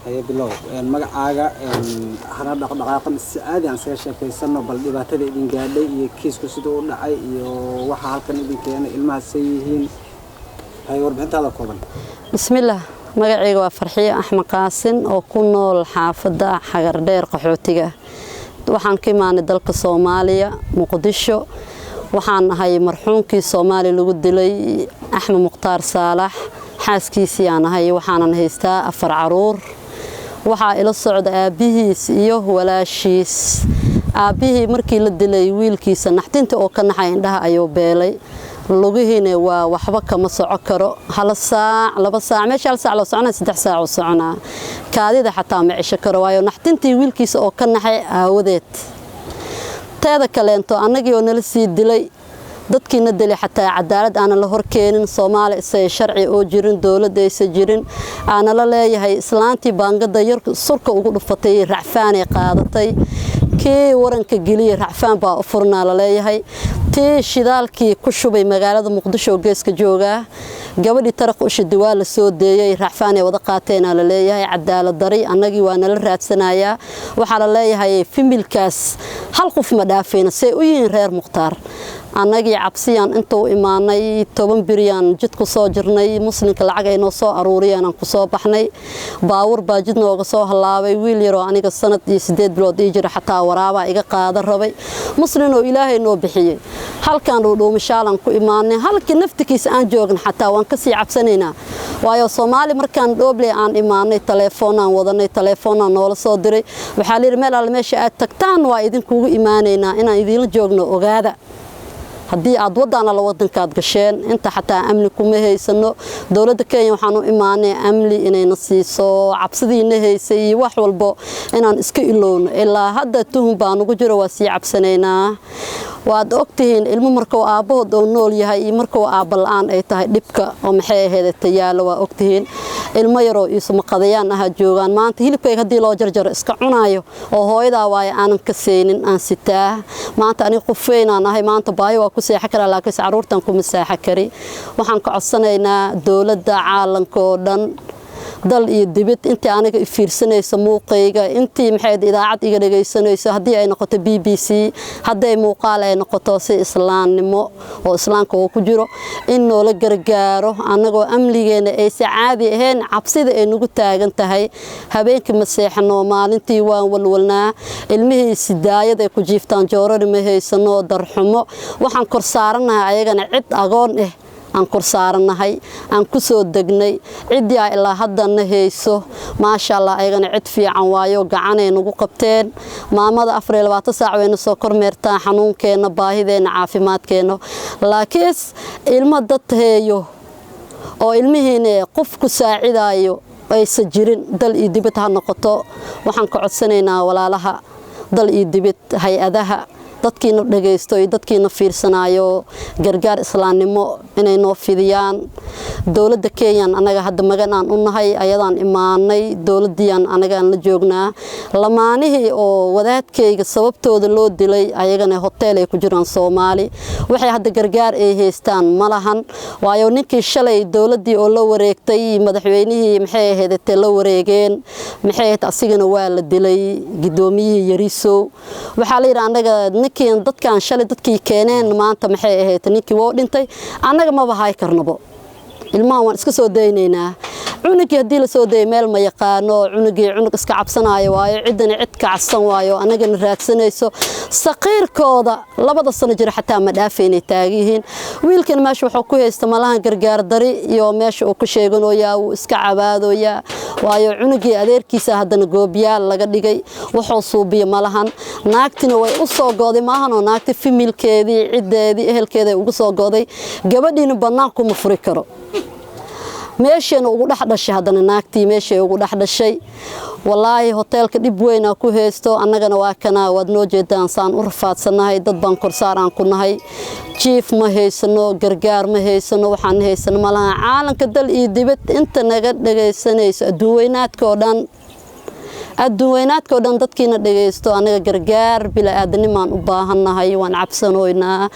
Haye, bilow. Magacaaga hana dhaqdhaqaaqan, si caadi aan isaga sheekaysano. Bal dhibaatada idin gaadhay iyo kiisku siduu u dhacay iyo waxa halkan idin keenay, ilmaha say yihiin. Haye, warbixintaada kooban. Bismillaah, magacayga waa Farxiyo Axmed Qaasin oo ku nool xaafadda Xagardheer, qaxootiga. Waxaan ka imaanay dalka Soomaaliya, Muqdisho. Waxaan ahay marxuumkii Soomaaliya lagu dilay, Axmed Mukhtaar Saalax, xaaskiisii aan ahay. Waxaanan haystaa 4 caruur. Waxaa ila socda aabbihiis iyo walaashiis. Aabbihii markii la dilay wiilkiisa, naxtinta oo ka naxay, indhaha ayuu beelay, lugihiina waa waxba kama soco karo. Hal saac, 2 saac, meesha hal saac loo soconaa, 3 saac uu soconaa. Kaadida xataa ma cesho karo, waayo naxtintii wiilkiisa oo ka naxay aawadeed. Teeda kaleento, annagii oo nala sii dilay, dadkiina dilay xataa cadaalad aanan la horkeenin. Soomaali isay sharci oo jirin, dowladda aysa jirin, aana la leeyahay islaantii baangada yar surka ugu dhufatay racfaanay qaadatay, kii waranka geliyey racfaan baa u furnaa la leeyahay, tii shidaalkii ku shubay magaalada Muqdisho oo geeska joogaa, gabadhii taraq ushidi waa la soo deeyey, racfaanay wada qaateena la leeyahay. Cadaalad dari annagii waa nala raadsanayaa. Waxaa la leeyahay family-kaas hal qof ma dhaafayna, say u yihiin reer Mukhtaar. Annagii cabsiyaan inta u imaanay, 10 biriyaan jid ku soo jirnay. Muslimka lacag ay noo soo aruuriyeen aan ku soo baxnay. Baawur baa jid nooga soo hallaabay. Wiil yaroo aniga sanad iyo 8 bilood ii jira xataa waraabaa iga qaada rabay. Muslim oo Ilaahay noo bixiyey, halkaan dhuudhuumashaalan ku imaanay. Halkii naftikiisa aan joogna xataa waan kasii cabsanaynaa, waayo Soomaali markaan Dhoobley aan imaanay, taleefoonaan wadanay, taleefoonaan noola soo diray. Waxaa layidhi meel alle meesha aad tagtaan waa idinkugu imaanaynaa, inaan idiinla joogno ogaada. Haddii aad waddaan alla wadankaad gasheen, inta xataa amni kuma haysano. Dowladda Kenya waxaan u imaanay amni inayna siiso, cabsidiina haysay iyo wax walbo inaan iska ilowno. Ilaa hadda tuhun baa nugu jiro, waa sii cabsanaynaa. Waad ogtihiin ilmo markuu aabbahood oo nool yahay iyo markuu aabba la-aan ay tahay dhibka oo maxay ahayd tayaalo. Waa ogtihiin ilmo yaroo iisumaqadayaan ahaa joogaan maanta, hilibkayga haddii loo jarjaro iska cunaayo oo hooyadaa waayo aanan ka seynin aan sitaa. Maanta aniga qof weynaan ahay, maanta baahi waa ku seexan karaa, laakiinse carruurtan kuma seexan kari. Waxaan ka codsanaynaa dowladda caalamka oo dhan, dal iyo dibad, intii aniga fiirsanayso muuqayga, intii maxay idaacad iga dhagaysanayso, haddii ay noqoto BBC, hadday muuqaal ay noqoto, si islaamnimo oo islaamka uu ku jiro in noola gargaaro, annagoo amnigeena aysa caadi ahayn, cabsida ay nagu taagan tahay. Habeenkii ma seexano, maalintii waan walwalnaa. Ilmihii sidaayad ay ku jiiftaan, joorari ma haysano, darxumo waxaan kor saaranahay. Ayagana cid agoon ah aan kor saaranahay, aan ku soo degnay. Ciddii a ilaa haddana hayso, maasha Allah, ayagana cid fiican waayo, gacanay nagu qabteen. Maamada 24 saac wayna soo kormeertaa, xanuunkeenna, baahideenna, caafimaadkeenna. Laakiin ilmo dad heeyo oo ilmihiina qof ku saacidaayo aysan jirin, dal iyo dibad ha noqoto, waxaan ka codsanaynaa walaalaha dal iyo dibad, hay-adaha, dadkiina dhagaysto iyo dadkiina fiirsanayo, gargaar islaamnimo inay noo fidiyaan. Dowladda Kenyan anaga hadda magan aan u nahay, ayadaan imaanay, dowladdiiaan anagaan la joognaa. Lamaanihii oo wadaadkayga sababtooda loo dilay, ayagana hotel ay ku jiraan Soomaali. Waxay hadda gargaar ay haystaan ma lahan, waayo ninkii shalay dowladdii oo la wareegtay, madaxweynihii maxay ahayd la wareegeen, maxay ahayd, asigana waa la dilay, gudoomiyihii Yarisow. Waxaa la yidhi annaga ninkii dadkan shalay dadkii keeneen maanta maxay ahayd, ninkii woo dhintay, annaga maba hay karnabo, ilmahan waan iska soo daynaynaa. Cunugii haddii la soo dayay meel ma yaqaano. Cunugii cunug iska cabsanaayo waayo, ciddana cid kacsan waayo, annagana raadsanayso. Saqiirkooda 2da sano jira xataa ma dhaafaynay taagiyihiin. Wiilkan meesha wuxuu ku haysta malahan, gargaar dari iyo meesha uu ku sheeganayaa, wuu iska cabaadoyaa, waayo cunugii adeerkiisa haddana goobyaal laga dhigay, wuxuu suubiya malahan. Naagtina way u soo go'day maahanoo, naagti family-keedii, ciddeedii, ehelkeeda ugu soo go'day. Gabadhiina bannaankuma furi karo, meesheena ugu dhex dhashay. Haddana naagtii meeshay ugu dhex dhashay. Wallaahi hoteelka dhib weynaa ku haysto. Annagana waa kana, waad noo jeedaan saan u rafaadsannahay. Dad baan korsaar aan ku nahay, jiif ma haysano, gargaar ma haysano, waxaan haysano malaha. Caalamka dal iyo dibad inta naga dhagaysanayso, adduun weynaadka oo dhan, adduun weynaadka oo dhan, dadkiina dhagaysto, annaga gargaar bila-aadanimaan u baahannahay. Waan cabsanoynaa.